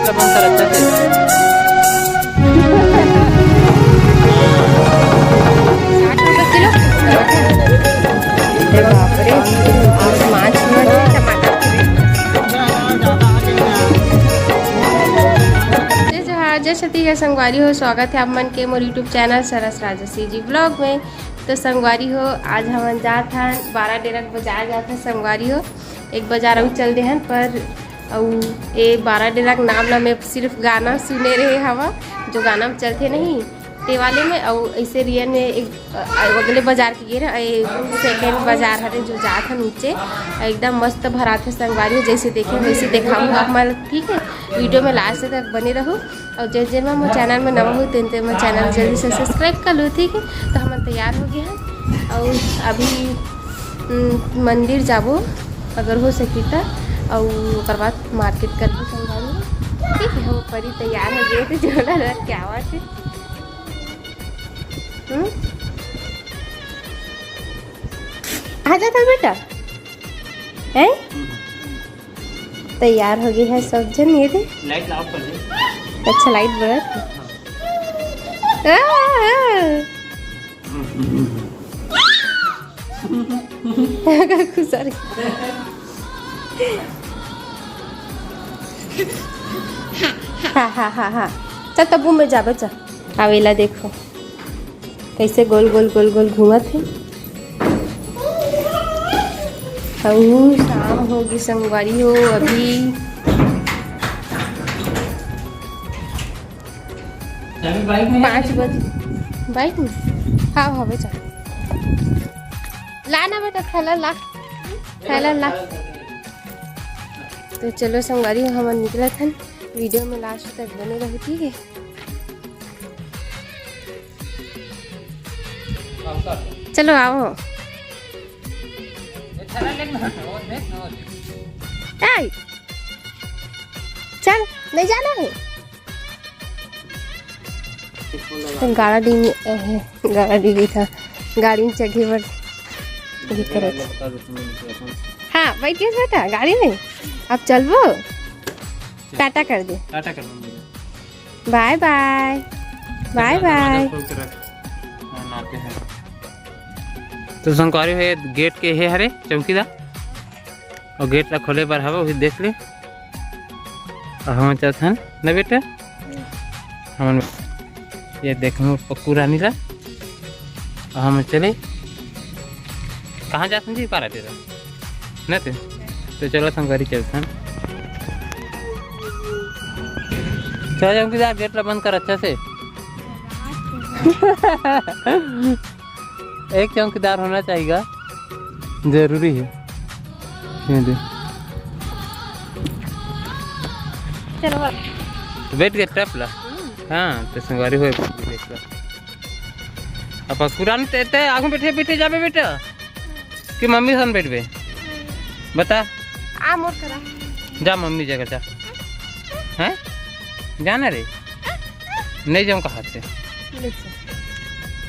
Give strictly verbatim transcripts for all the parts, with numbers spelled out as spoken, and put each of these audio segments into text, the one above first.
साठ रुपए किलो। अरे बाप रे, आज माछ हुआ है, टमाटर के रेट। जय जोहार, जय छत्तीसगढ़ संगवारी हो, स्वागत है आप मन के मोर YouTube चैनल सरस राजसी जी ब्लॉग में। तो संगवारी हो, आज हमन जात हन बारा डेरा के बाजार जात हन संगवारी हो। एक बाजार अउ चल दे हन, पर अउ ए बारा डेरा के नाम ला मैं सिर्फ गाना सुने रहे हवा, जो गाना में चलथे नहीं, ते वाले में। अउ ऐसे रियल में एक, अ, अगले बाजार के गे रहे, ए सेकंड बाजार हरे जो जात हन नीचे, एकदम मस्त भराथे संगवारी हो, जैसे देखे वैसे देखाऊँ आप मन, ठीक है। वीडियो में लास्ट तक बने रहू। अउ जे जे मन मोर चैनल में नवा हो, तेन तेन मोर चैनल जल्दी से सब्सक्राइब कर लो, ठीक है। तो हमन तैयार हो गए हैं अउ अभी, उम, मंदिर जाबो अगर हो सकी त, अउ ओकर बाद मार्केट करबो संगवारी हो, ठीक है। हम परी तैयार हो गए थे, झोला रख के आवा थे। हम्म? आ जाता बेटा, हैं? तैयार हो गए हैं सब जन, ये दे। लाइट ऑफ कर दे। अच्छा, लाइट बरत। आ, आ, आ। खुसर। हाँ, हाँ, हाँ, हाँ। चल, तब्बू में जा बच्चा। आवेला देखो। कैसे गोल गोल गोल गोल घूमत हे। अऊ शाम हो गई संगवारी हो, अभी अभी बाइक में पाँच बजे। बाइक में? हाँ, हाँ, बेटा। ला ना बेटा, थैला ला, थैला ला। तो चलो संगवारी हो, हमन निकलत हन। वीडियो में लास्ट तक बने रहू, ठीक है? चलो आओ। ए, चल, नहीं जाना है। गाड़ी में, अहे, गाड़ी भी था, गाड़ी में चढ़े बर ये करत। हाँ, बैठ गए बेटा गाड़ी में। अब चलबो, टाटा कर दे। टाटा कर दो। बाय बाय। बाय बाय। खोल के रख। हाँ, आते हैं। तो संगवारी हो, गेट के हे हरे चौकीदार, और गेट ला खोले बर हवे, वही देख ले। और हम चलत हन ना बेटा, हमन ये देख मोर पक्कू रानी ला, और हम चले। कहाँ जात हन जी? पारा तेरा ना ते। तो चलो संगवारी चलत हन। चल चौकीदार, गेट ला बंद कर अच्छा से। एक चौकीदार होना चाहिए, जरूरी है। ये दे। चलो। बैठ गए टप ला। हाँ, तो संगवारी हो बैठ ला। अब पुरान ते, ते आगू बैठे, बैठे जाबे बेटा। कि मम्मी सन बैठबे? बता। आ मोर करा। जा मम्मी जगह जा। हैं? जाना रे? नहीं जाऊँ कहाँ से? ले चल।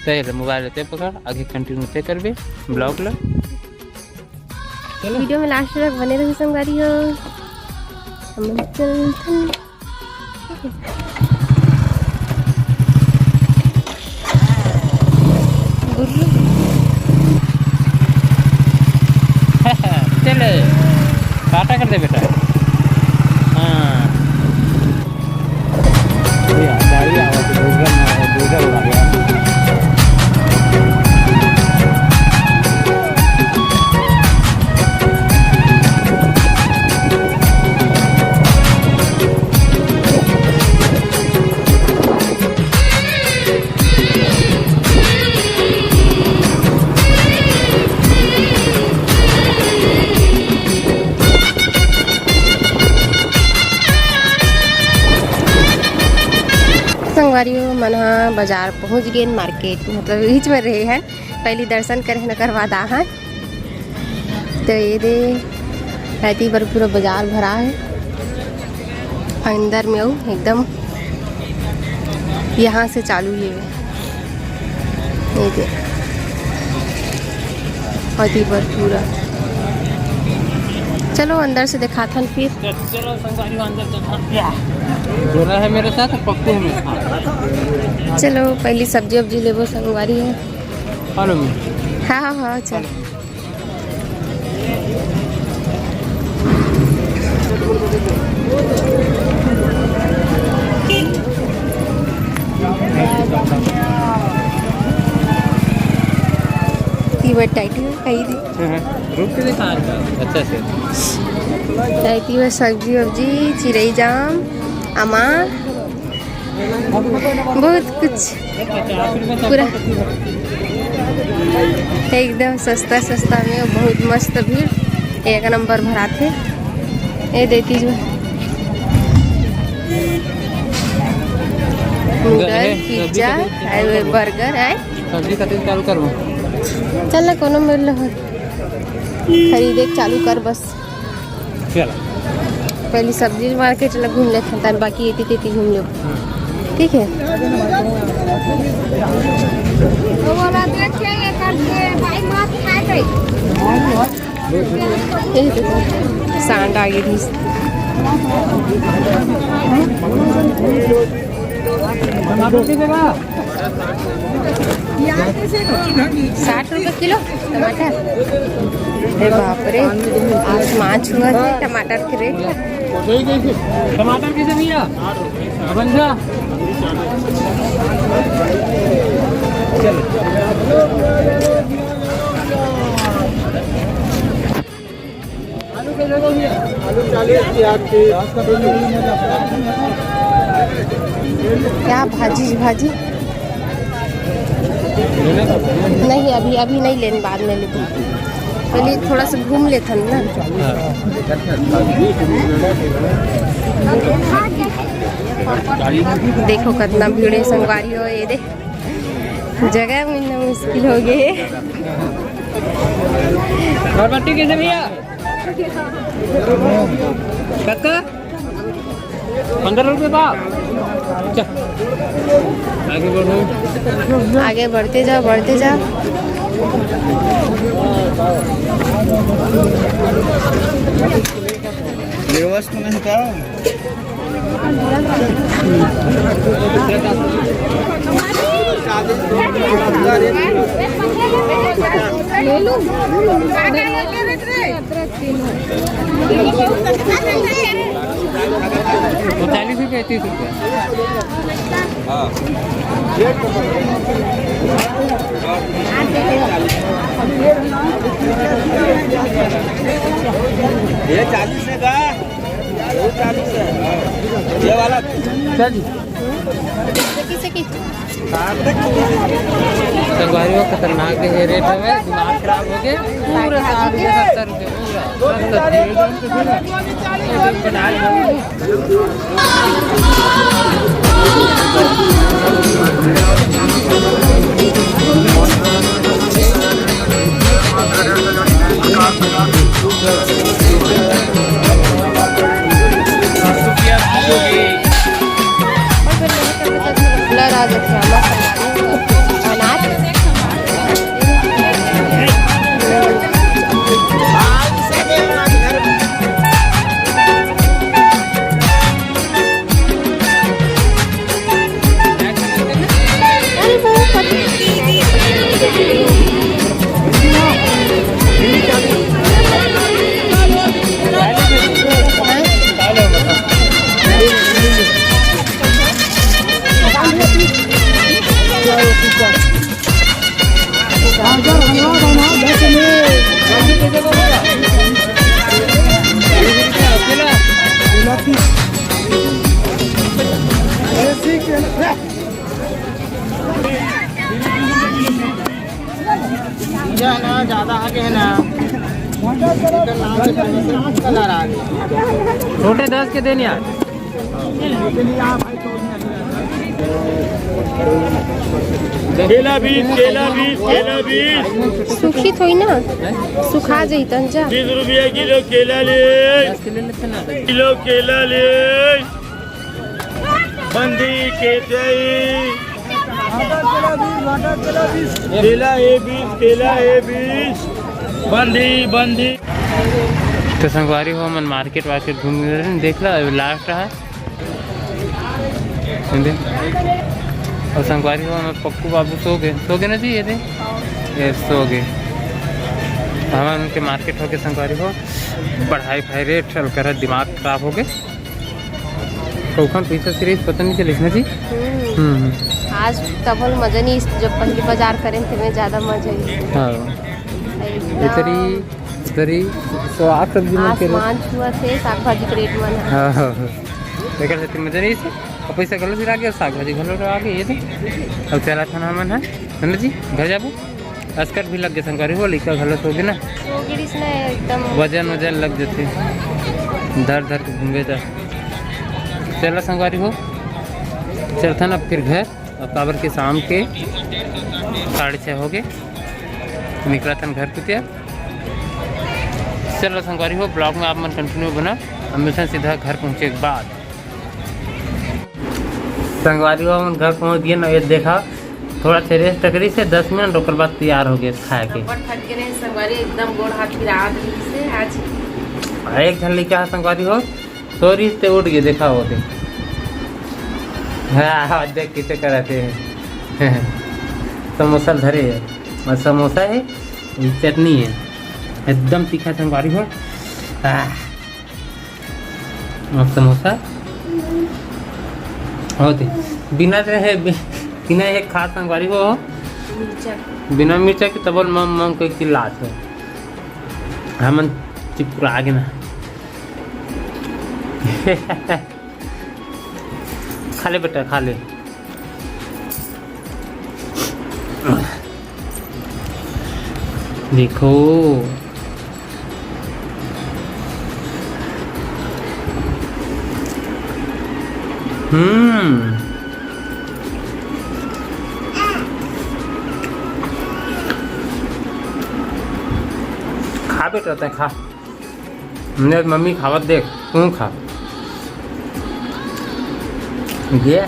तो ये ले मोबाइल लेते पकड़, आगे कंटिन्यू ते करबे ब्लॉग ला। चलो। वीडियो में लास्ट तक बने रहू संगवारी हो। हम चलथन। गुर्रू। चले, टाटा कर दे बेटा। हाँ। भैया, गाड़ी आवा तो दूसरा ना हो, दूसरा उड़ा गया। संगवारी हो, मन ह बाजार पहुंच गेन, मार्केट मतलब बीच में रहे हैं, पहली दर्शन करे न करवा दा हैं। तो ये दे, एती बर पूरा बाजार भरा है अंदर में, अउ एकदम यहाँ से चालू ये, ये दे, एती बर पूरा। चलो अंदर से दिखाथन फिर। चलो संगवारी हो, अंदर चलथन। गोरा है मेरे साथ, पप्पू है मेरे साथ। चलो पहली सब्जी वब्जी लेबो संगवारी है। Follow me। हाँ हाँ हाँ, चल। तीवर टाइट है, कही दी। रुक के दिखा रहा। अच्छा से। टाइट है, सब्जी वब्जी, चिरई जाम, अमा, बहुत कुछ पूरा एकदम सस्ता सस्ता में बहुत मस्त भीड़, एक नंबर भराथे। ये देती जो नूडल, पिज्जा, बर्गर है। सब्जी खातिर चालू करो। चल ना, कोनो मेर ले हो, खरीदे के चालू कर बस। चल। पहली सब्जी मार्केट ला घूम लेथन, तन बाकी एती तेती घूम लेब। ठीक है। यही तो सांड आ गई थी। साठ रुपये किलो टमाटर। अरे बाप रे, आसमान छुआ है टमाटर के रेट। टमाटर कैसे भैया? बन जा। आलू चालीस, प्याज तीस। क्या भाजी, भाजी? नहीं, अभी, अभी नहीं लेन, बाद में लेबो। पहले थोड़ा सा घूम लेथन ना। देखो कितना भीड़ है संगवारी हो, ये दे जगह मिलना मुश्किल हो गए। और बट्टी कैसे भैया? कक्का? पंद्रह रुपये बा। चल, आगे बढ़ो। आगे बढ़ते जाओ, बढ़ते जाओ। व्यवस्था नहीं था। वो चालीस रुपये, तीस रुपये। ये चालीस है का? ये चालीस है। ये वाला। सर जी। संगवारी हो, खतरनाक ये रेट हवे, दिमाग खराब हो गए। पूरा साठ रुपये, सत्तर रुपये, पूरा सत्तर रुपये। बना लो। ज़्यादा आगे है ना। छोटे दस के देन यार। केला बीस, केला बीस, केला बीस। सूखी थोड़ी ना, सुखा जइतन जा। तीस रुपया किलो केला ले, किलो केला ले। बंदी के दई। केला ए बीस, केला ए बीस। बंदी, बंदी। तो संगवारी हो, हमन market वार्केट घूम रहे हैं, देख ला, अभी last है। ये दे। और संगवारी हो, हमर पप्पू बाबू सो गए, सो गए ना जी, ये दे, ये सो गए। हमन उनके market होके संगवारी हो, पढ़ाई भाई रे, ठल कर दिमाग खराब हो गए। कौखन पैसा सिर्फ पता नहीं चलिस ना जी। हम्म। हम्म। आज तभल मजा नहीं, जब पहली बाजार करें थे, में ज्यादा मजा आई। हाँ। एकदम। इतरी, इतरी साग सब्जी मन के आसमान छुआ थे, साग भाजी के रेट मन है। हाँ, हाँ, हाँ। एकर सेती मजा नहीं से। और पैसा घलो सिरा गया, साग भाजी घलो आ गई, ये दे। अब चला था ना मन है, है ना जी, घर जाबो। अस्कट भी लग गए संगवारी हो, लइका घलो सो गए ना। सो गिरिस ना एकदम। वजन वजन लग जथे, धर धर के घूमे त। चला संगवारी हो, चलथन अब फिर घर। अब काबर के शाम के साढ़े छः हो गए, निकला थन घर कुतिया। चलो संगवारी हो, vlog में आप मन continue बना, हम मिलथन सीधा घर पहुँचे के बाद। संगवारी हो, हमन घर पहुँच गए ना, ये देखा, थोड़ा से rest करी से दस मिनट, ओकर बाद तैयार हो गए खाए के। ऊपर थक गए रहे संगवारी, एकदम गोड़ हाथ पिरात रही से आज। एक झन लइका है संगवारी हो, सोरी से उठ गए, देखा हो दे। हाँ, हाँ, देख कैसे कराते हैं। समोसा धरे है, और समोसा है, चटनी है, एकदम तीखा संगवारी हो। आह। और समोसा होते बिना रहे, बि-, बिना एक खास संगवारी हो, मिर्चा। बिना मिर्चा के तबल मम मम कोई चिल्लात है। हमन चिपकुरा आगे ना। खा ले बेटा, खा ले। देखो। हम्म। खा बेटा, तैं खा। मेरे मम्मी खावत देख, तू खा। ये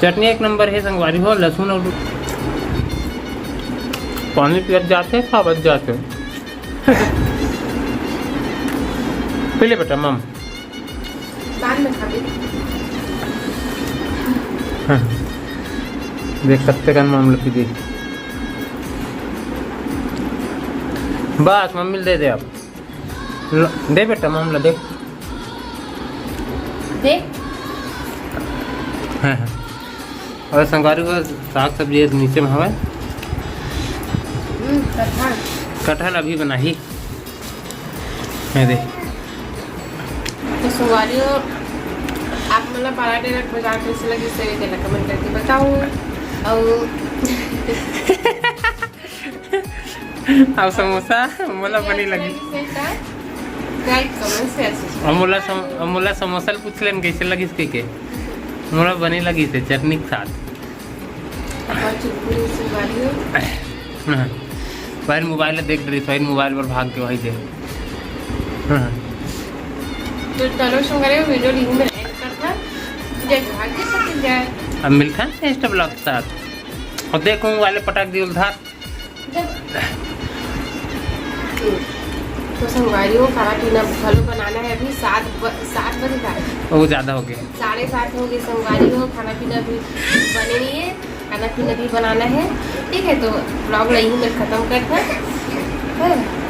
चटनी एक नंबर है संगवारी हो, लहसुन और पानी पियत जाते, खावत जाते। पी ले बेटा, मम। बाद में खा ले। हाँ। देख सकते कन मम ल पी दे। बस मम्मी ल दे दे अब। ल-, दे बेटा, मम ल दे। दे। हाँ, हाँ। और संगवारी हो, साग सब्जी नीचे में हवय। हम्म, कटहल। कटहल अभी बनाही। ये दे। तो संगवारी हो, आप मन ला बारा डेरा के बाजार कैसे लगिस, ये देना comment करके बताओ। और अब समोसा मोला बनी लगी। Like, comment, share, subscribe। अब मोला सम-, अब मोला समोसा ल पूछ लेन कैसे लगिस कहिके। मोला बनी लगिस हे चटनी के साथ। और चुटपुरी संगवारी हो। हाँ। भाई मोबाइल देख रही, भाई मोबाइल पर भाग के भाई दे। हाँ। तो चलो संगवारी हो, video यहीं में end करता। जय भाग्य सती जय। अब मिलता है next vlog के साथ। और देखो मोबाइल पटक दियो उधार। जब तो संगवारी हो, खाना पीना घलो बनाना है अभी। सात ब-, सात बजे का है। वो ज्यादा हो गया। साढ़े सात हो गए संगवारी हो, खाना पीना भी बने नहीं है, खाना पीना भी बनाना है। ठीक है, तो vlog ला यहीं में खत्म करता है। हाँ।